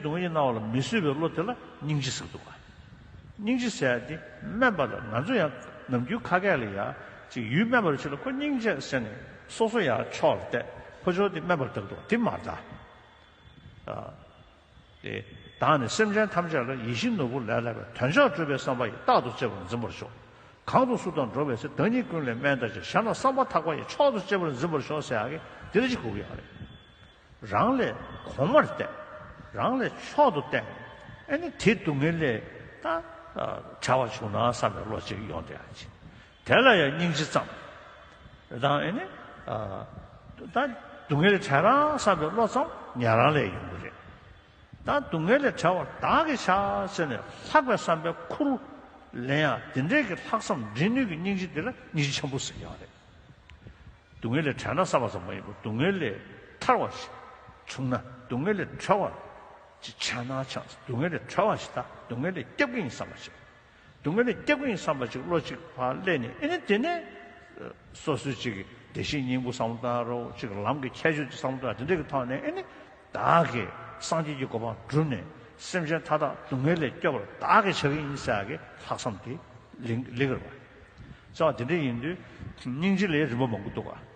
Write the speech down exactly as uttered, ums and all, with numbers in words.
སྡུག་བསྔལ་གྱི་སྣང་བ་ལ་མི་བཟོད་པའི་བློ་དེ་ལ་སྙིང་རྗེ་ཟེར་གྱི་འདུག་ག་སྙིང་རྗེ་ཟེར་ཡ་དེ་དམན་པ་ལ་ང་ཚོ་ཡང་ནམ་རྒྱུན་ཁ་སྐད་ལ་ཡ་ཅིག་ཡུལ་དམན་པ་རུ་ཆེ་ལ་ཁོ་སྙིང་རྗེ་ཟེར་ནས་སོ་སོ་ཡ་ཕྱོགས་ལ་བལྟས། ཕོ་ཕྱོགས་དེ་དམན་པར་བལྟ་གི་འདུག་དེ་མ་རེད་ད། དེ་བདག་ནི་སེམས་ཅན་ཐམས་ཅད་ལ་ཡིད་བཞིན་ནོར་བུ་ལས་ལྷག་པའི་དོན་མཆོག་སྒྲུབ་པའི་བསམ་པ་ཡིས་རྟག་ཏུ་གཅེས་པར་འཛིན་པར་ཤོག་གང་དུ་སུ་དང་འགྲོགས་པའི་ཚེ། བདག་ཉིད་ཀུན་ལས་དམན་བལྟ་ཞིང་། གཞན་ལ་བསམ་པ་ཐག་པ་ཡིས། མཆོག་ཏུ་གཅེས་པར་འཛིན་པར་ཤོག་ཟེར་ཡག་གི་དེ་ལ་ཅིག་གོ་གི་ཡོད་རེད། རང་ལས་གོང་མར་བལྟས། རང་ལས་མཆོག་ཏུ་བལྟས། ཨེ་ནི་དེ་སྡུག་བསྔལ་ལས་ད་བྲལ་བར་བྱུང་ན་བསམ་པའི་བློ་ཅིག་ཡོང་བསྡད་ཡག་ཅིག་དེ་ལ་ཡང་སྙིང་རྗེ་ཙམ། དང་ཨེ་ནི། ད་སྡུག་བསྔལ་ལས་བྲལ་རང་བསམ་པའི་བློ་ཙམ་ཉན་རང་ལས་ཡོང་གི་རེད། ད་སྡུག་བསྔལ་ལས་བྲལ་བར་བདག་གིས་བྱ་ཟེར་ནས་ལྷག་པའི་བསམ་པའི་ཁུར་ལེན་ཡང་དེ་འདྲའི་གི་ལྷག་བསམ་འདྲེན་ནུས་ཀྱི་སྙིང་རྗེ་འདི་ལ་སྙིང་རྗེ་ཆེན་པོ་ཟེར་ཡོད་རེད། སྡུག་བསྔལ་ལས་བྲལ་ན་བསམ་པ་ཙམ་མ་ཡིན་པར་སྡུག་བསྔལ་ལས་ཐར་བ་ཞིག་བྱུང་ན། སྡུག་བསྔལ་ལས་གྲོལ་བ་ཅིག་བྱས་ན་ཆགས། སྡུག་བསྔལ་ལས་གྲོལ་བ་ཞིག་དང་སྡུག་བསྔལ་ལས་སྐྱོབ་ཀྱི་ཡིན་བསམ་པ་ཞིག་སྡུག་བསྔལ་ལས་སྐྱོབ་ཀྱི་ཡིན་བསམ་པ་ཅིག་བློ་གཅིག་ཕར་སླེབས་ནས། ཨེ་ནི་དེ་ནས་སོ་སོའི་གཅིག་གི་བདེ་གཤེགས་སྙིང་པོ་བསམ་བློ་བཏང་རོགས། གཅིག་གི་ལམ་གྱི་ཁྱད་ཆོས་ཅིག་བསམ་བློ་བཏང་། དེ་འདྲ་གི་ཐོག་ནས་ཨེ་ནི་བདག་གིས་སངས་རྒྱས་ཀྱི་གོ་འཕང་བསྒྲུབས་ནས་སེམས་ཅན་མཐའ་དག་སྡུག་བསྔལ་ལས་སྐྱོབ་པར་བདག་གིས་བྱ་གི་ཡིན་ཟེར་ཡག་གི་ལྷག་བསམ་དེ་ལེགས་ལེགས་རེད་པ། བྱས་པ་དེ་འདྲ་ཡིན་དུས་སྙིང་རྗེ་ལ་རིམ་པ་མང་པོ་འདུག་ག